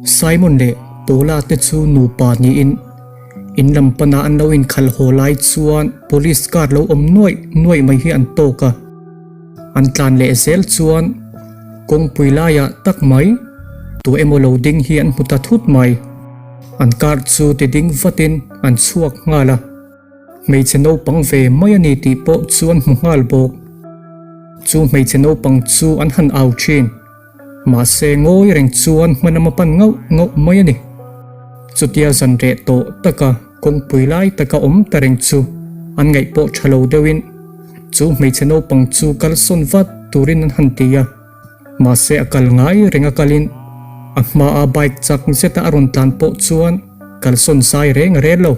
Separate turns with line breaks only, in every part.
Simon leh Paula te chu nupa niin in lam pana an lo inkhalh haw lai chuan police car lo awm nuaih nuaih mai hi an tawk a. An tlan leh zel chuan kawngpui laiah tak mai tu emaw lo ding hi an hmu ta thut mai. An car chu ti ding vatin an chhuak nghal a. Hmeichhe naupang ve mai a ni tih pawh chu an hmu nghal bawk. Chu hmeichhe naupang chu an han au thin. Mahse ngawi reng chuan hman a pan ngauh ngauh mai a ni. Chutia zan reh tawh taka kawngpui lai taka awm ta reng chu an ngaih pawh tha lo deuhin chu hmeichhe naupang chu kalsawn vat turin an han ti a. Mahse a kal ngai reng a kalin a hmaa bike chak zeta a rawn tlan pawh chuan kalsawn zai reng a rel lo.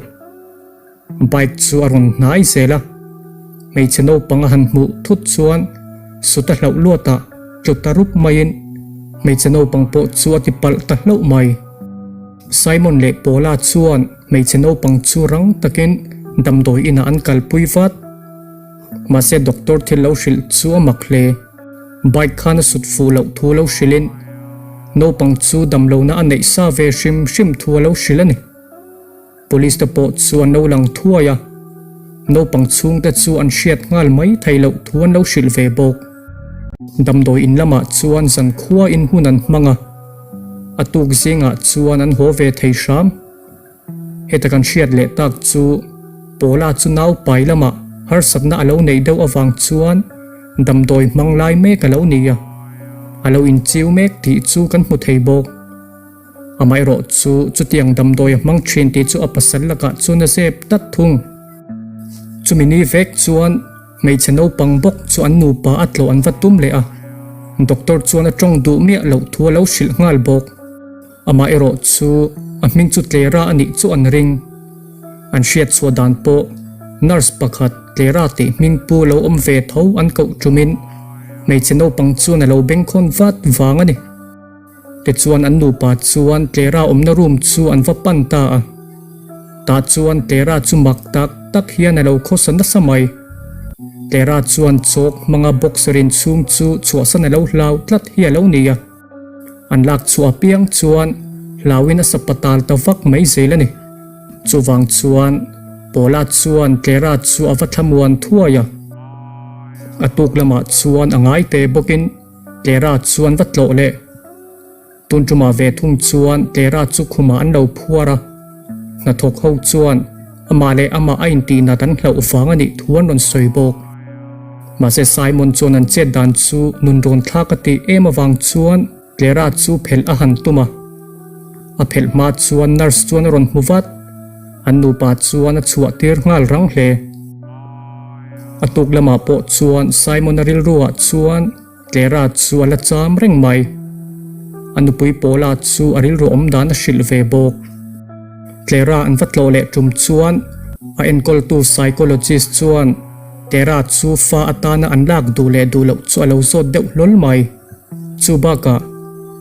Bike chu a rawn hnai zel a, hmeichhe naupang a han hmuh thut chuan sut a hlauh luat a, tlu ta rup maiin hmeichhe naupang pawh chu a ti palh ta hlauh mai. Simon leh Paula chuan hmeichhe naupang chu rang takin damdawi inah an kalpui vat. Mahse doctor thil lo hrilh chu a mak hle. Bike khan a sut fuh loh thu lo hrilhin naupang chu damlohna a neih sa ve hrim hrim thu a lo hrilh a ni. Police te pawh chu an lo lang thuai a, naupang chhungte chu an hriat nghal mai thei loh thu an lo hrilh ve bawk. Damdawi in lamah chuan zankhua in hun an hmang a, a tuk zingah chuan an haw ve thei hram. Heta kan hriat leh tak chu Paula chu nau pai lamah harsatna a lo neih deuh avang chuan damdawi hmang lai mek a lo ni a, a lo inchiu mek tih chu kan hmu thei bawk. Amaherawh chu chutiang damdawi a hmang thin tih chu a pasal lakah chuan a zep tlat thung. Chumi ni vek chuan hmeichhe naupang bawk chu an nupa a tlawh an va tum leh a, doctor chuan a tawng duh miah loh thu a lo hrilh nghal bawk. Amaherawh chu a hming chu Tlera a nih chu an ring. An hriat chhuah dan pawh nurse pakhat Tlera tih hming pu lo awm ve tho an koh tumin hmeichhe naupang chuan a lo bengkhawn vat vang a ni. Tichuan an nupa chuan Tlera awmna room chu an va pan ta a. Tah chuan Tlera chu mak tak tak hian a lo khawsa nasa mai. Tlera chuan chawk hmanga boxer in chhung chu chhuahsan a lo hlau tlat hi a lo ni a. An lak chhuah apiang chuan hlauin a sapatal ta vak mai zel a ni. Chuvang chuan Paula chuan Tlera chu a va thlamuan thuai a. A tuk lamah chuan a ngai te bawkin Tlera chuan va tlawh leh. Tun tumah ve thung chuan Tlera chu khumah an lo phuar a, hnathawk ho chuan amah leh amah a intihnat an hlauh vang a nih thu an rawn sawi bawk. Mahse Simon chuan an chet dan chu nunrawn thlak a tih em avang chuan Tlera chu phelh a han tum a. A phelh hma chuan nurse chuan a rawn hmu vat. An nupa chuan a chhuah tir nghal rang hle. A tuk lamah pawh chuan Simon-a rilruah chuan Clara chu a la cham reng mai. A nupui Paula chu a rilru awm dan a hrilh ve bawk. Clara an va tlawh leh tum chuan a enkawltu psychologist chuan Clara chu fa atana an lak duh leh duh loh chu a lo zawt deuh hlawl mai. Chu bakah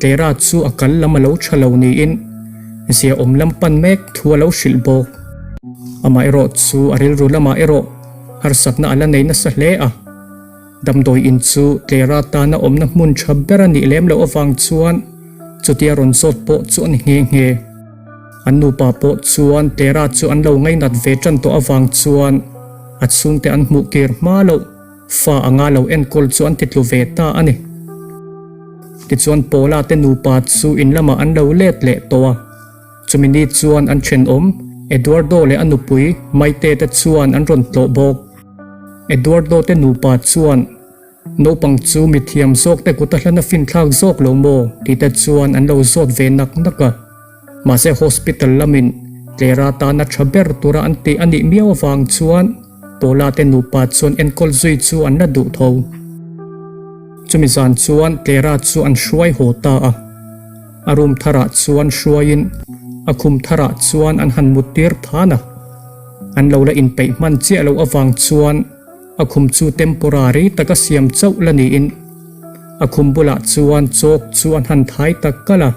Clara chu a kal lam a lo tha lo niin zia awm lam pan mek thu a lo hrilh bawk. Amaherawh chu a rilru lamah erawh harsatna a la nei nasa hle a. Damdawi in chu Clara tana awmna hmun tha ber a nih lem loh avang chuan chutia rawn zawt pawh chu a ni nghe nghe. An nupa pawh chuan Clara chu an lo ngainat ve tan tawh avang chuan a chhungte an hmuh kir hma loh. Fa anga lo enkawl chu an titlu ve ta a ni. Tichuan Paula te nupa chu in lamah an lo let leh tawh a. Chumi ni chuan an thenawm Eduardo leh a nupui Maite te chuan an rawn tlawh bawk. Eduardo te nupa chuan naupang chu mithiam zawk te kut a hlan a finthlak zawk lo maw tih te chuan an lo zawt ve nak nak a. Mahse hospital lamin Clara tana tha ber tura an tih a nih miau avang chuan Paula te nupa chuan enkawl zui chu an la duh tho. Chumi zan chuan Clara chu an hruai haw ta a. A room tharah chuan hruaiin a khum tharah chuan an han mut tir than a. An lo la inpeih hman chiah loh avang chuan a khum chu temporary taka siam chauh la niin a khum bulah chuan chalk chu an han thai tak kalh a.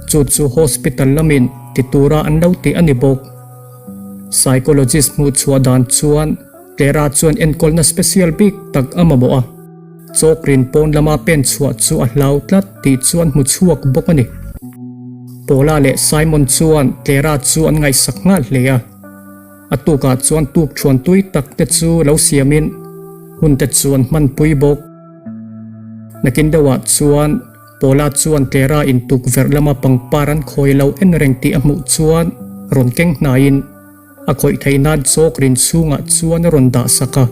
Chu chu hospital lamin ti tura an lo tih a ni bawk. Psychologist hmuh chhuah dan chuan Clara chuan enkawlna special bik tak a mamawh a, chawkrin pawn lama pen chhuah chu a hlau tlat tih chuan hmu chhuak bawk a ni. Paula leh Simon chuan Clara chu an ngaihsak nghal hle a. A tukah chuan tuk thuan tui tak te chu lo siamin hun te chu an hmanpui bawk. Nakin deuhah chuan Paula chuan Clara in tukverh lama pangpar an khawi lo en reng tih a hmuh chuan rawn keng hnaiin a khawih theih nan chawk rin chhungah chuan a rawn dah sak a.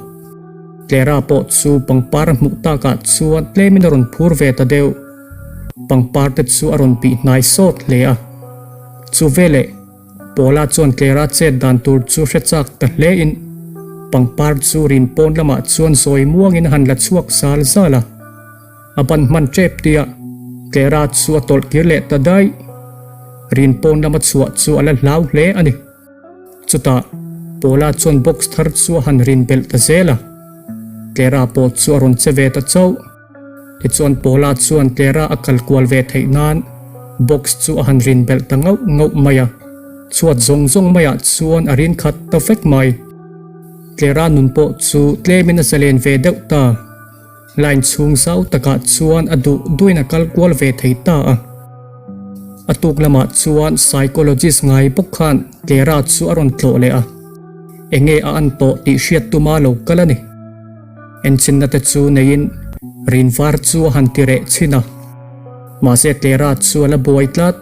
Clara pawh chu pangpar a hmuh takah chuan tlemin a rawn phur ve ta deuh. Pangpar te chu a rawn bih hnai sawt hle a. Chu veleh Paula chuan Clara chet dan tur chu hre chak ta hle in pangpar chu rin pawn lamah chuan zawi muangin a han la chhuak zal zal a. A ban hman tep tia Clara chu a tawlh kir leh ta daih. Rin pawn lama chhuah chu a la hlau hle a ni. Chutah Paula chuan box thar chu a han rin belh ta zel a. Clara pawh chu a rawn che ve ta chauh. Tichuan Paula chuan Clara a kal kual ve theih nan box chu a han rin belh ta ngauh ngauh mai a. Chhuat zawng zawng maiah chuan a rin khat ta vek mai. Clara nun pawh chu tlemin a zalen ve deuh ta. Line chhung zau takah chuan a duh duhin a kal kual ve thei ta a. A tuk lamah chuan psychologist ngai bawk khan Clara chu a rawn tlawh leh a. Enge a an tawh tih hriat tuma lo kal a ni. Enchinna te chu neiin rin var chu a han ti reh chhin a. Mahse Clara chu a la buai tlat.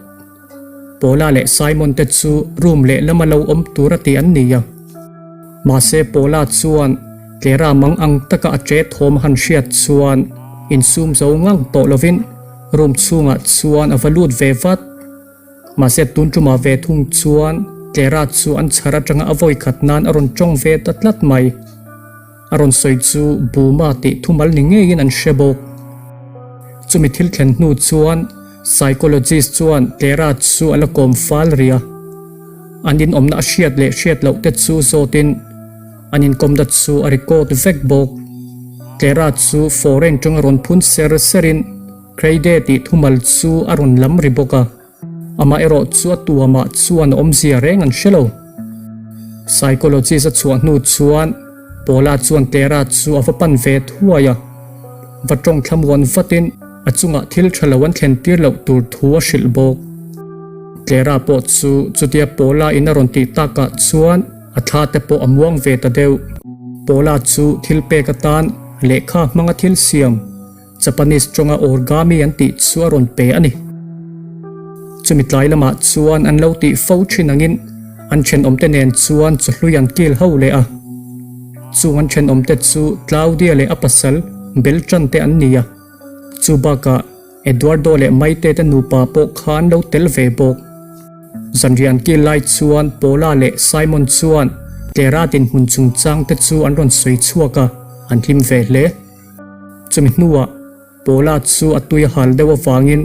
Paula leh Simon te chu room lehlam a lo awm tur a ti an ni a. Mahse Paula chuan Clara mang ang taka a che thawm a han hriat chuan insum zo ngang tawh lovin room chhungah chuan a va lut ve vat. Mahse tun tumah ve thung chuan Clara chu an chhar atanga a vawi khat nan a rawn tawng ve ta tlat mai. A rawn sawi chu Buma tih thumal ni ngeiin an hre bawk. Chumi thil thlen hnu chuan Psychologist chuan Clara chu a la kawm fal rih a. An inawmna a hriat leh hriat loh te chu zawtin an inkawmna chu a record vek bawk. Clara chu foreign tanga rawn phun ser serin Creide tih thumal chu a rawn lam ri bawk a. Amaherawh chu a tuamah chuan a awmzia reng an hre lo. Psychologist a chhuah hnu chuan Paula chuan Clara chu a va pan ve thuai a. Va tawng thlamuan vatin a chungah thil tha lo an thlen tir loh tur thu a hrilh bawk. Clara pawh chu chutia Paula in a rawn tih takah chuan a thla te pawh a muang ve ta deuh. Paula chu thil pek atan lehkha hmanga thil siam Japanese tawnga origami an tih chu a rawn pe a ni. Chumi tlai lamah chuan an lo tih fo thin angin an thenawmte nen chuan chawhlui an kil ho leh a. Chung an thenawmte chu Claudia leh a pasal Beltran te an ni a. Chu bakah Eduardo leh Maite te nupa pawh kha an lo tel ve bawk. Zanriah an kil lai chuan Paula leh Simon chuan Clara dinhmun chungchang te chu an rawn sawi chhuak a, an hlim ve hle. Chumi hnuah Paula chu a tui a hal deuh avangin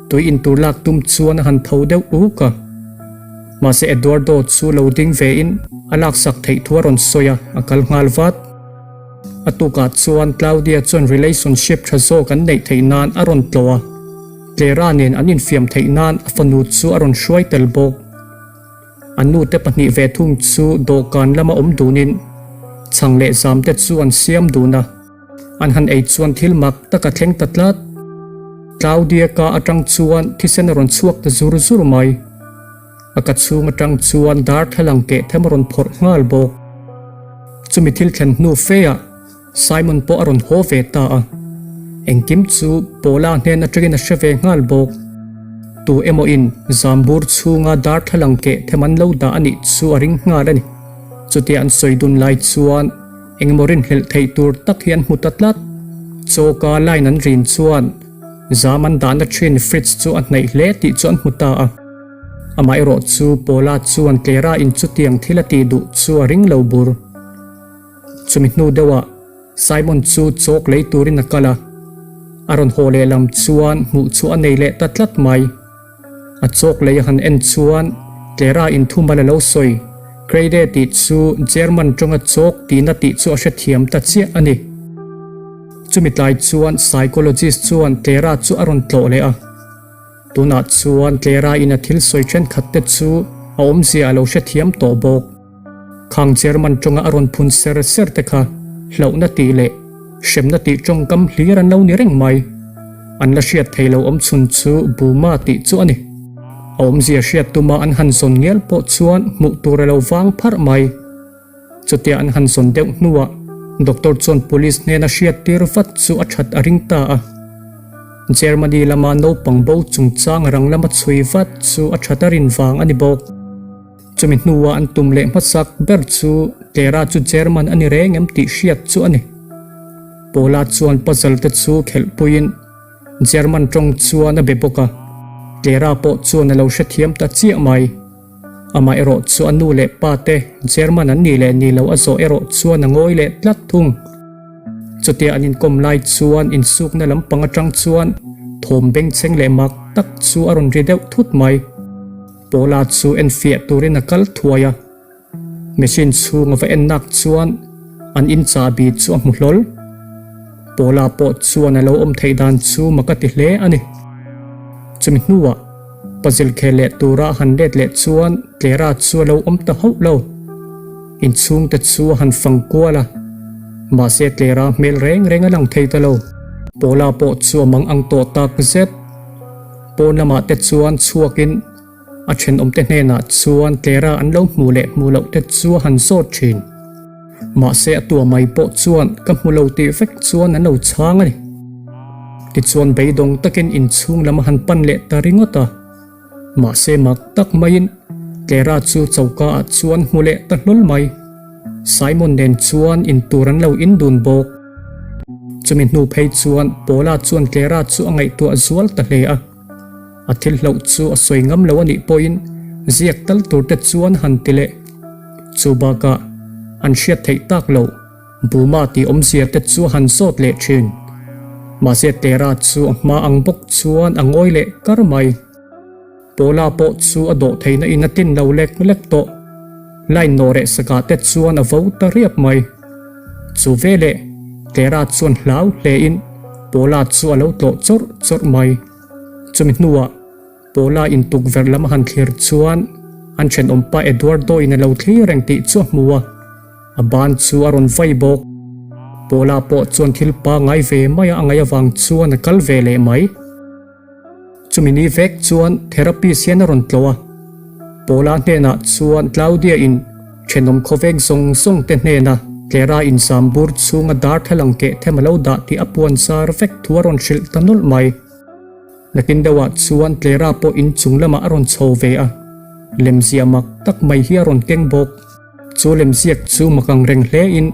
tui intur lak tum chuan a han tho deuh uk a. Mahse Eduardo chu lo ding vein a laksak theih thu a rawn sawi a, a kal nghal vat. A tukah chuan Claudia chuan relationship tha zawk an neih theih nan a rawn tlawh a, Clara nen an infiam theih nan a fanu chu a rawn hruai tel bawk. A nute pahnih ve thung chu dawhkan lama awm dunin chhang leh zamte chu an siam dun a, an han ei chuan thil mak tak a thleng ta tlat. Claudia ka atang chuan thisen a rawn chhuak ta zur zur mai. A ka chhung atang chuan darthlalang keh them a rawn phawrh nghal bawk. Chumi thil thlen hnu feah Simon pawh a rawn haw ve ta a, engkim chu Paula hnen atangin a hre ve nghal bawk. Tu emaw in zambur chhunga darthlalang keh them an lo dah a nih chu a ring nghal a ni. Chutia an sawi dun lai chuan engemaw rinhlelh theih tur tak hi an hmu ta tlat. Chawka line an rin chuan zam an dahna thin fridge chu a hnaih hle tih chu an hmu ta a. Amaherawh chu Paula chuan Clara in chutiang thil a tih duh chu a ring lo bur. Chumi hnu deuhah Simon chu chawk lei turin a kal a, a rawn haw leh lam chuan hmuh chu a nei leh ta tlat mai. A chawk lei a han en chuan Clara in thumal a lo sawi, Kreide tih chu German tawnga chawk tihna tih chu a hrethiam ta chiah a ni. Chumi tlai chuan psychologist chuan Clara chu a rawn tlawh leh a. Tunah chuan Clara in a thil sawi thenkhat te chu a awmzia a lo hrethiam tawh bawk. Khang German tawnga a rawn phun ser ser te kha hlauhna tih leh hremna tih tawngkam hlir an lo ni reng mai. An la hriat thei lo awm chhun chu Buma tih chu a ni. A awmzia hriat tuma an han zawn ngial pawh chuan hmuh tur a lo vang pharh mai. Chutia an han zawn deuh hnuah doctor chuan police hnena hriat tir vat chu a that a ring ta a. Germany lama naupang bo chungchang rang lama chhui vat chu a that a rin vang a ni bawk. Chumi hnua an tum leh hmasak ber chu Tera chu German a ni reng em tih hriat chu a ni. Paula chuan puzzle te chu khelhpuiin German tawng chuan a be bawk a, Tera pawh chuan a lo hrethiam ta chiah mai. Amah erawh chu a nu leh pa te German an nih leh ni lo a zawh erawh chuan a ngawi leh tlat thung. Chutia an inkawm lai chuan insukna lampang atang chuan thawm bengchheng leh mak tak chu a rawn ri deuh thut mai. Paula chu enfiah turin a kal thuai a, machine chhung a va en nak chuan an in chahbi chu a hmu hlawl. Paula pawh chuan a lo awm theih dan chu mak a ti hle a ni. Chumi hnuah puzzle khel leh tura a han let leh chuan Clara chu a lo awm ta hauh lo. Inchhungte chu a han fang kual a, mahse Clara hmel reng reng a lang thei ta lo. Paula pawh chu a mang ang tawh tak zet. Pawn lamah te chuan chhuakin a thenawmte hnenah chuan Clara an lo hmuh leh hmuh loh te chu a han zawt thin. Mahse a tua mai pawh chuan ka hmu lo tih vek chuan an lo chhang a ni. Tichuan beidawng takin inchhung lam a han pan leh ta ringawt a. Mahse mak tak maiin Clara chu choka ah chuan hmu leh ta hlawl mai. Simon nen chuan intur an lo indun bawk. Chumi hnu phei chuan Paula chuan Clara chu a ngaihtuah zual ta hle a. A thil hlauh chu a sawi ngam lo a nih pawhin ziak tal tur te chuan han ti leh. Chu bakah an hriat theih tak loh Buma tih awmzia te chu a han zawt leh thin. Mahse Clara chu a hma ang bawk chuan a ngawi leh kar mai. Paula pawh chu a dawh theihna in a tin lo lek lek tawh. Line nawh reh sakah te chuan a vo ta riap mai. Chu veleh Clara chuan hlau hle in Paula chu a lo tlawh chawrh chawrh mai. Chumi hnuah Paula in tukverh lam a han thlir chuan an thenawmpa Eduardo in a lo thlir reng tih chu a hmu a, a ban chu a rawn vai bawk. Paula pawh chuan thil pangai ve mai a a ngaih avang chuan a kal ve leh mai. Chumi ni vek chuan therapist hian a rawn tlawh a, Paula hnenah chuan Claudia in thenawm khawveng zawng zawng te hnena Clara in zam bur chhunga darthlalang keh them a lo dah tih a puan zar vek thu a rawn hrilh ta nawlh mai. Nakin deuhah chuan Clara pawh inchung lamah a rawn chho ve a, lemziah mak tak mai hi a rawn keng bawk. Chu lemziak chu mak ang reng hle in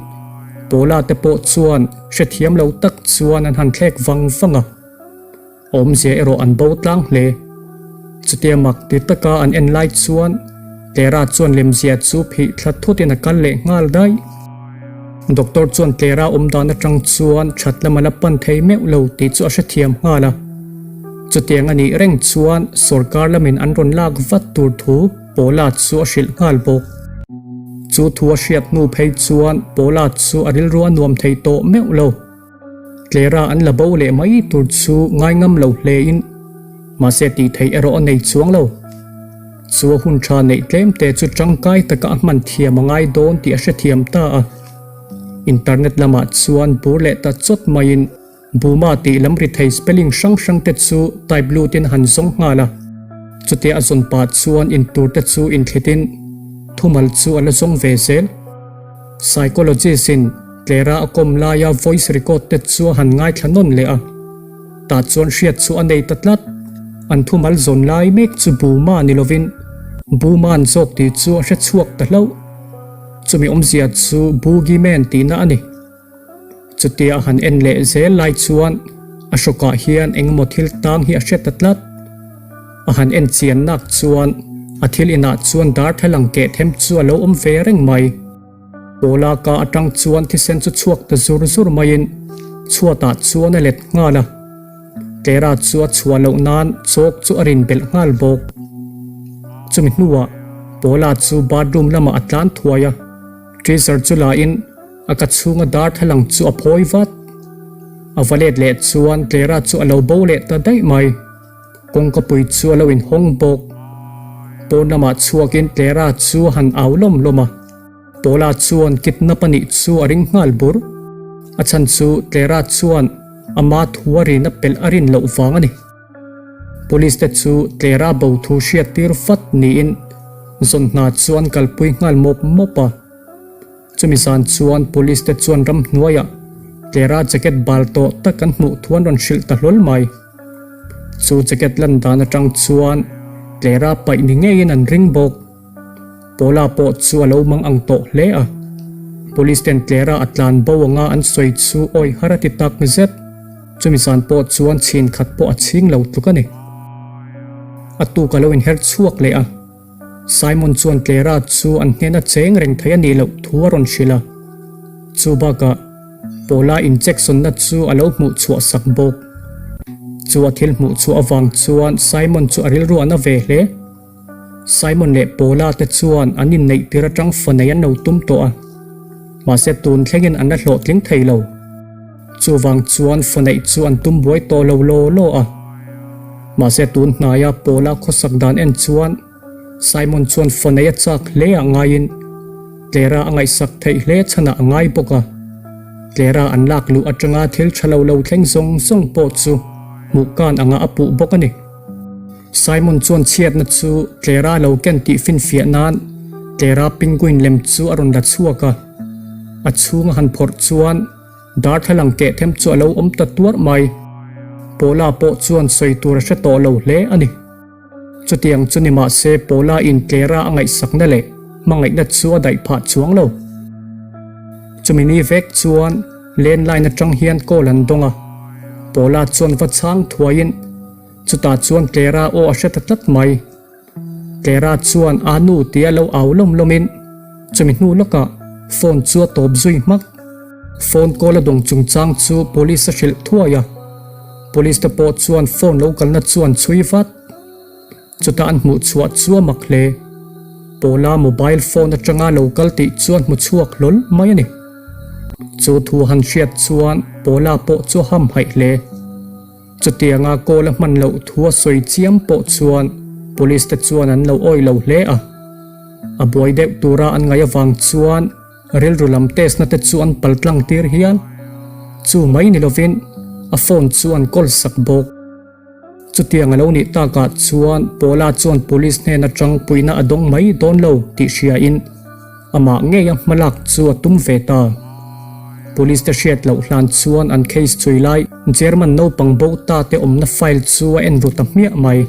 Paula te pawh chuan hrethiam lo tak chuan an han thlek vang vang a. Awmzia erawh an bo tlang hle. Chutia mak ti taka an en lai chuan Clara chuan lemzia chu phih thla thutin a kal leh nghal daih. Doctor chuan Clara awm dan atang chuan that lam a la pan thei meuh lo tih chu a hrethiam nghal a. Chutiang a nih reng chuan sorkar lamin an rawn lak vat tur thu Paula chu a hrilh nghal bawk. Chu thu a hriat hnu phei chuan Paula chu a rilru a nuam thei tawh meuh lo. Clara an la bo leh mai tur chu ngai ngam lo hle in mahse tih theih erawh a nei chuang lo. Chu a hun tha neih tlem te chu tangkai taka a hman thiam a ngai dawn tih a hrethiam ta a. Internet lamah chuan bur leh ta chawt maiin Buma tih lam ri thei spelling hrang hrang te chu type lut in a han zawng nghal a. Chutia a zawn pah chuan intur te chu inthlit in thumal chu a la zawng ve zel. Psychologist in Clara a kawm laia voice record te chu a han ngaithla nawn leh a, tah chuan hriat chu a nei ta tlat. An thumal zawn lai mek chu Buma ni lovin Buman zawk tih chu a hre chhuak ta hlauh. Chumi awmzia chu Boogeyman tihna a ni. Chutia a han en leh zel lai chuan a hrawkah hian engemaw thil tang hi a hre ta tlat. A han en chian nak chuan a thil inah chuan darthlalang keh them chu a lo awm ve reng mai. Paula ka atang chuan thisen chu chhuak ta zur zur maiin chhuatah chuan a let nghal a. Clara chu a chhuah loh nan chawk chu a rin belh nghal bawk. Chumi hnuah Paula chu bathroom lamah a tlan thuai a, Treasure chu la in a ka chhunga darthlalang chu a phawi vat. A va let leh chuan Clara chu a lo bo leh ta daih mai. Kawngkapui chu a lo inhawng bawk. Pawn lamah chhuakin Clara chu a han au lawm lawm a. Paula chuan kidnap a nih chu a ring nghal bur. A chhan chu Clara chuan ama thu a rin a pelh a rin loh vang a ni. Police te chu tlera bo thu hriat tir vat niin zawn hna chu an kalpui nghal mawp mawp a. Chumi zan chuan police te chuan ramhnuaiah tlera jacket bal tawh tak an hmuh thu an rawn hrilh ta hlawl mai. Chu jacket lan dan atang chuan tlera paih ni ngeiin an ring bawk. Paula pawh chu a lo mang ang tawh hle a. Police ten tlera a tlan bo anga an sawi chu awi har a ti tak zet. Chumi zan pawh chuan chhin khat pawh a chhing lo tluk a ni. A tuk a lo inher chhuak leh a. Simon chuan tlera chu an hnena cheng reng thei a nih loh thu a rawn hrilh a. Chu bakah Paula incheck-sawnna chu a lo hmuh chhuah sak bawk. Chu a thil hmuh chhuah avang chuan Simon chu a rilru a na ve hle. Simon leh Paula te chuan an inneih tir atang fa nei an lo tum tawh a, mahse tun thlengin an la hlawhtling thei lo. Chuvang chuan fa neih chu an tum buai tawh lo law law a. Mahse tun hnaia Paula khawsak dan en chuan Simon chuan fa nei a chak hle ah ngaiin Clara a ngaihsak theih hle chhanah a ngai bawk a. Clara an lak luh atanga thil tha lo lo thleng zawng zawng pawh chu hmuh kan anga a puh bawk a ni. Simon chuan chhiatna chu Clara lo ken tih finfiah nan Clara penguin lem chu a rawn la chhuak a. A chhung a han phawrh chuan darthlalang keh them chu a lo awm ta tuarh mai. Paula pawh chuan sawi tur a hre tawh lo hle a ni. Chutiang chu ni mah se Paula in Clara a ngaihsakna leh hmangaihna chu a daih phah chuang lo. Chumi ni vek chuan landline atang hian call an dawng a. Paula chuan va chhang thuaiin Chutah chuan Clara aw a hre ta tlat mai. Clara chuan a nu tia lo au lawm lawmin chumi hnu lawkah phone chu a tawp zui hmak. Phone call a dawng chungchang chu police a hrilh thuai a, police te pawh chuan phone lo kalna chu an chhui vat. Chutah an hmuh chhuah chu a mak hle. Paula mobile phone atanga lo kal tih chu an hmu chhuak hlawl mai a ni. Chu thu han hriat chuan Paula pawh chu a hamhaih hle. Chutianga kawl a hman loh thu a sawi chiam pawh chuan police te chuan an lo awih lo hle a. A buai deuh tura an ngaih avang chuan rilru lam test na te chu an pal tlang tir hial. Chu mai ni lovin a phone chu an kawl sak bawk. Chutiang a lo nih takah chuan Paula chuan police hnen atang puihna a dawng mai dawn lo tih hriain Amah ngeia hmalak chu a tum ve ta. Police te hriat loh hlan chuan an case chui lai German naupang bo ta te awmna file chu a en ru ta hmiah mai.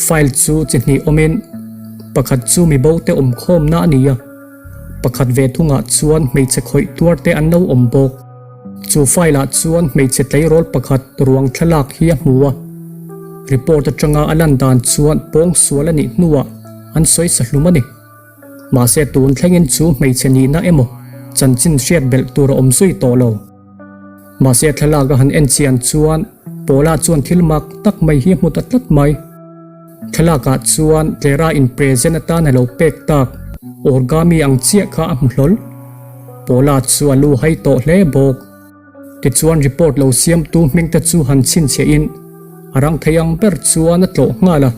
File chu chi hnih awmin pakhat chu mi bo te awm khawmna a ni a, pakhat ve thungah chuan hmeichhe khawih tuar te an lo awm bawk. Chu file ah chuan hmeichhe tleirawl pakhat ruang thlalak hi a hmu a, report atanga a lan dan chuan pawngsual a nih hnuah an sawi sahlum a ni. Mahse tun thlengin chu hmeichhe nihna emaw chanchin hriat belh tur a awm zui tawh lo. Mahse thlalak a han en chian chuan Paula chuan thil mak tak mai hi a hmu ta tlat mai. Thlalakah chuan Clara in present atan a lo pek tak origami ang chiah kha a hmu hlawl. Paula chu a lu hai tawh hle bawk. Tichuan report lo siamtu hming te chu han chhinchhiah in a rang thei ang ber chuan a tlawh nghal a.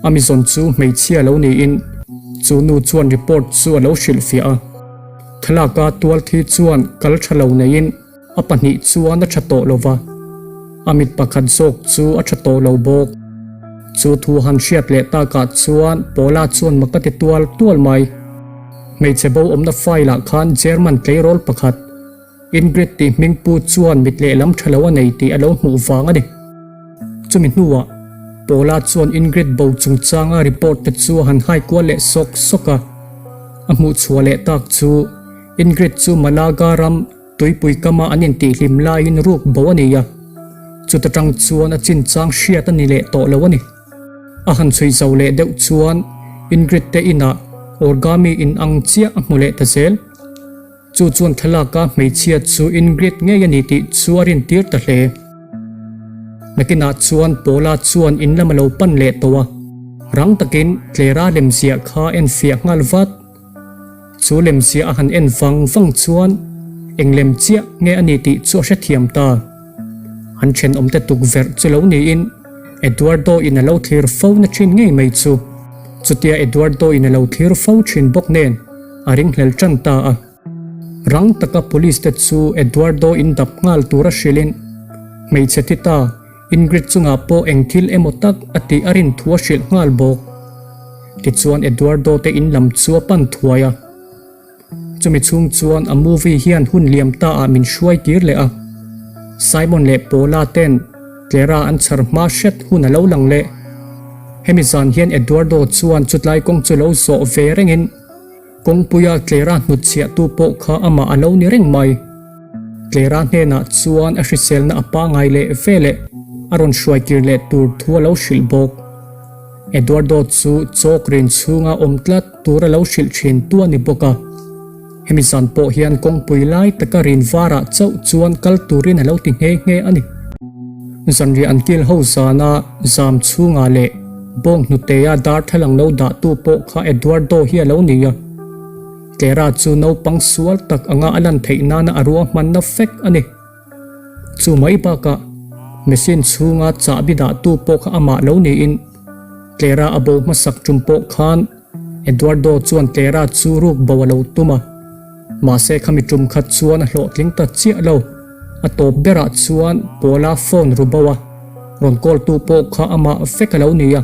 Amazon chu hmeichhia lo niin chu nu chuan report chu a lo hrilhfiah a. Thlalaka tualthi chuan kal tha lo neiin a pahnih chuan a tha tawh lo va, a mit pakhat zawk chu a tha tawh lo bawk. Chu thu han hriat leh takah chuan Paula chuan mak a ti tual tual mai. Hmeichhe bo awmna file ah khan German tleirawl pakhat Ingrid tih hming pu chuan mit lehlam tha lo a nei tih a lo hmuh vang a ni. Chumi hnuah Paula chuan Ingrid bo chungchanga report te chu a han hai kual leh sawk sawk a. A hmuh chhuah leh tak chu Ingrid chu Malaga ram tuipui kama an intihhlim laiin ruk bo a ni a, chuta tang chuan a chinchang hriat a ni leh tawh lo a ni. A han chhui zo leh deuh chuan Ingrid te inah origami in ang chiah a hmu leh ta zel. Chu chuan thlalaka hmeichhia chu Ingrid ngei a ni tih chu a rintir ta hle. Nakinah chuan Paula chuan in lam a lo pan leh tawh a, rang takin Clara lemziah kha a enfiah nghal vat. Chu lemziah a han en vang vang chuan eng lem chiah nge a ni tih chu a hrethiam ta. An thenawmte tukverh chu lo niin Eduardo in a lo thlir fo na thin ngei mai chu. Chutia Eduardo in a lo thlir fo thin bawk nen a ringhlel tan ta a. Rang taka police te chu Eduardo in dap nghal tura hrilhin hmeichhe thi ta. Ingrid chungah pawh eng thil emaw tak a tih a rin thu a hrilh nghal bawk. Tichuan Eduardo te in lam chu a pan thuai a. Chumi chhung chuan a movie hian hun liam ta ah min hruai tir leh a. Simon leh Paula ten Clara an chhar hma hret hun a lo lang leh. Hemi zan hian Eduardo chuan chutlai kawng chu lo zawh ve rengin kawngpuia Clara hnutchhiahtu pawh kha amah a lo ni reng mai. Clara hnenah chuan a hriselna a pangai leh ve leh a rawn hruai kir leh tur thu a lo hrilh bawk. Eduardo chu chawk rin chhunga awm tlat tur a lo hrilh thin tu a ni bawk a. Hemi zan pawh hian kawngpui lai taka rin varah chauh chuan kal turin a lo ti nghe nghe a ni. Zanriah an kil ho zana zam chhungah leh bawng hnutea darthlalang lo dahtu pawh kha Eduardo hi a lo ni a. Clara chu naupang sual tak anga a lan theih nana a ruahmanna fek a ni. Chu mai bakah machine chhunga chahbi dahtu pawh kha amah lo niin Clara a bo hmasak tum pawh khan Eduardo chuan Clara chu ruk bo a lo tum a. Mahse khami tum khat chuan a hlawhtling ta chiah lo. A tawp berah chuan Paula phone ru bo a rawn call tu pawh kha amah vek a lo ni a.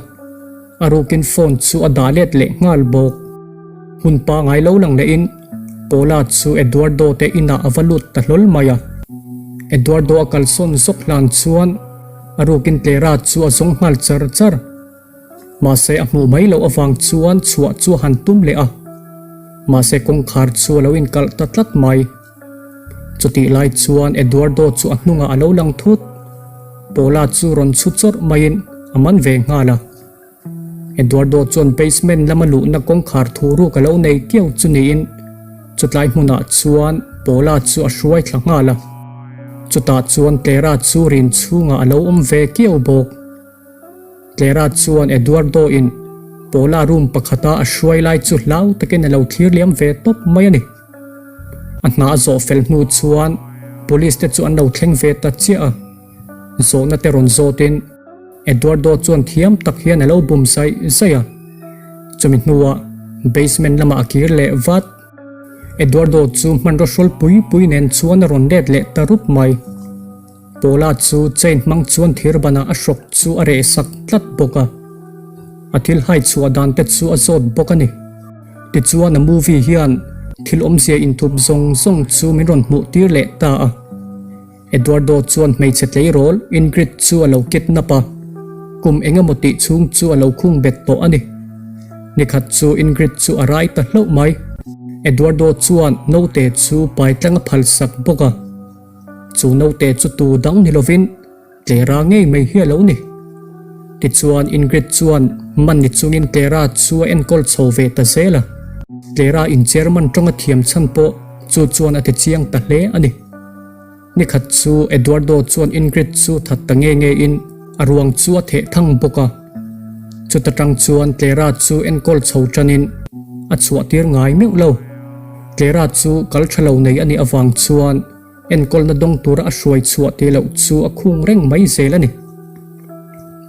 A rukin phone chu a dah let leh nghal bawk. Hun pangai lo lang lehin Paula chu Eduardo te inah a va lut ta hlawl mai a. Eduardo a kalsawn zawk hlan chuan a rukin Clara chu a zawng nghal char char. Mahse a hmuh mai loh avang chuan chhuah chu a han tum leh a. Mahse kawngkhar chu a lo inkalh ta tlat mai. Chutih lai chuan Eduardo chu a hnungah a lo lang thut. Paula chu rawn chhu chawrh maiin a man ve nghal a. Eduardo chuan basement lama luhna kawngkhar thu ruk a lo nei kiau chu niin chutlai hmunah chuan Paula chu a hruai thla nghal a. Chutah chuan Clara chu rin chhungah a lo awm ve kiau bawk. Clara chuan Eduardo in Paula room pakhata a hruai lai chu hlau takin a lo thlir liam ve tawp mai a ni. A hna a zawh fel hnu chuan police te chu an lo thleng ve ta chiah a, zawhna te rawn zawtin Eduardo chuan thiam tak hian a lo bum zaih zaih a, chumi hnuah basement lamah a kir leh vat. Eduardo chu hmanraw hrawl pui pui nen chuan a rawn let leh ta rup mai. Paula chu chain hmang chuan thir banah a hrawk chu a reh sak tlat bawk a, a thil hai chhuah dan te chu a zawt bawk a ni. Tichuan a movie hian thil awmzia inthup zawng zawng chu min rawn hmuh tir leh ta a. Eduardo chuan hmeichhe tleirawl Ingrid chu a lo kidnap a, kum eng emaw tih chhung chu a lo khung bet tawh a ni. Nikhat chu Ingrid chu a rai ta hlauh mai. Eduardo chuan naute chu pai tlang a phal sak bawk a. Chu naute chu tu dang ni lovin Clara ngei mai hi a lo ni. Tichuan Ingrid chuan man ni chungin Clara chu a enkawl chho ve ta zel a. Clara in German tawng a thiam chhan pawh chu chuan a ti chiang ta hle a ni. Nikhat chu Eduardo chuan Ingrid chu that ta nge nge in a ruang chu a theh thang bawk a. Chuta tang chuan Clara chu enkawl chho tanin a chhuah tir ngai meuh lo. Clara chu kal tha lo nei a nih avang chuan enkawlna dawng tura a hruai chhuah tih loh chu a khung reng mai zel a ni.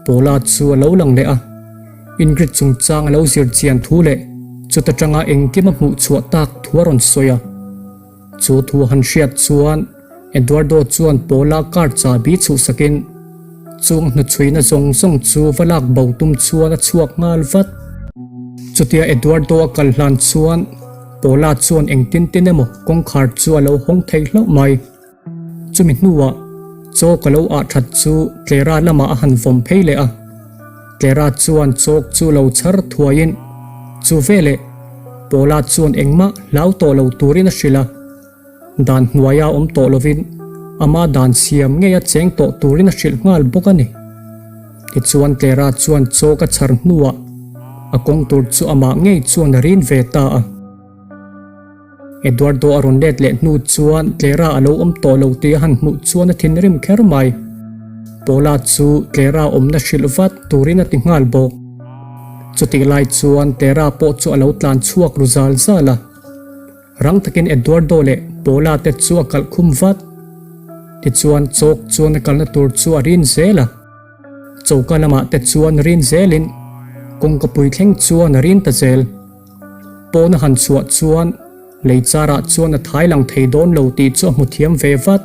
Paula chu a lo lang leh a, Ingrid chungchang a lo zir chian thu leh chuta tanga engkim a hmuh chhuah tak thu a rawn sawi a. Chu thu han hriat chuan Eduardo chuan Paula car chahbi chhuhsakin chung hnuchhuina zawng zawng chu va lak bo tum chuan a chhuak nghal vat. Chutia Eduardo a kal hlan chuan Paula chuan engtin tin emaw kawngkhar chu a lo hawng thei hlauh mai. Chumi hnuah chaw ka lo ah that chu Clara lamah a han vawm phei leh a. Clara chuan chawk chu lo chhar thuaiin chu veleh Paula chuan engmah hlau tawh lo turin a hrilh a. Dan hnuaia awm tawh lovin ama dan siam ngeia cheng tawh turin a hrilh nghal bawk a ni. Tichuan Clara chuan chaw ka chhar hnuah a kawng tur chu amah ngei chuan a rin ve ta a. Eduardo a rawn let leh hnu chuan Clara a lo awm tawh lo tih a han hmuh chuan a thinrim kher mai. Paula chu Clara awmna hrilh vat turin a ti nghal bawk. Chutih lai chuan Clara pawh chu a lo tlan chhuak ru zal zal a. Rang takin Eduardo leh Paula te chu a kalh khum vat. Tichuan chawk chuan a kalna tur chu a rin zel a. Choka lamah te chuan rin zelin kawngka pui thleng chuan a rin ta zel. Pawn a han chhuah chuan lei charah chuan a thai lang thei dawn lo tih chu a hmu thiam ve vat.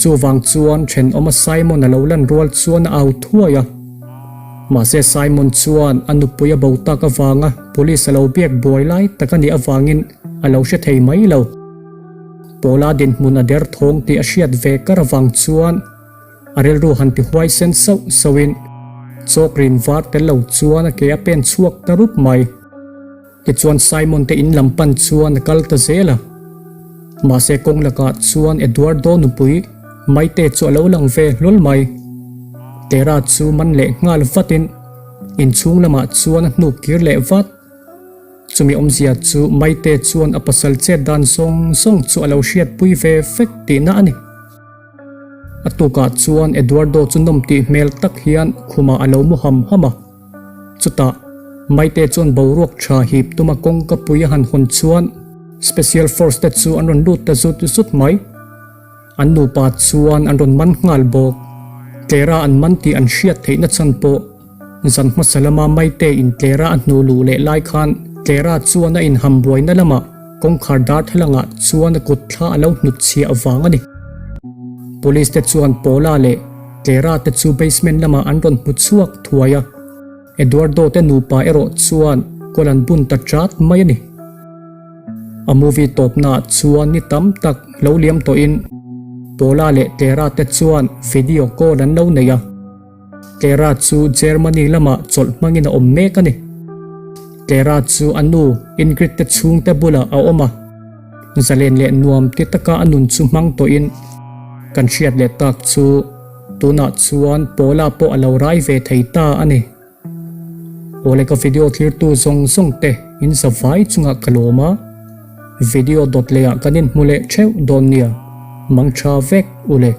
Chuvang chuan thenawma Simon a lo lan rual chuan a au thuai a. Mahse Simon chuan a nupui a bo tak avanga police a lo biak buai lai tak a nih avangin a lo hre thei mai lo. Paula dinhmun a der thawng tih a hriat ve kar avang chuan a rilru han ti huai sen sauh sauhin chawk rin var tel lo chuan a ke a pen chhuak ta rup mai. Tichuan Simon te in lam pan chuan a kal ta zel a. Mahse kawng lakah chuan Eduardo nupui Maite chu a lo lang ve hlawl mai. Tera chu man leh nghal vatin inchhung lamah chuan a hnuk kir leh vat. Chumi awmzia chu Maite chuan a pasal chet dan zawng zawng chu a lo hriatpui ve vek tihna a ni. A tukah chuan Eduardo chu nawm tih hmel tak hian khumah a lo mu ham ham a. Chutah, Maite chuan boruak tha hip tuma kawngka pui a han hawn chuan Special Force te chu an rawn lut ta zut zut mai. An nupa chuan an rawn man nghal bawk. Tlera an man tih an hriat theihna chhan pawh zan hmasa lama Maite in Tlera a hnu luh leh lai khan Tlera chuan a inham buaina lamah kawngkhar darthlalangah chuan a kut thla a lo hnut chhiah vang a ni. Police te chuan Paula leh Tlera te chu basement lamah an rawn hmu chhuak thuai a, Eduardo te nupa erawh chuan kawl an bun ta chat mai a ni. A movie tawpnaah chuan ni tam tak lo liam tawhin Paula leh Tlera te chuan video call an lo nei a. Tlera chu Germany lamah chawlh hmangin a awm mek a ni. Tlera chu a nu Ingrid te chhungte bulah a awm a. Zalen leh nuam ti taka a nun chu hmang tawhin kan hriat leh tak chu tunah chuan Paula pawh a lo rai ve thei ta a ni. Awle ka video thlirtu zawng zawng te in za vai chungah ka lawm a, video dawt lehah kan inhmu leh theuh dawn nia, mang tha vek ule.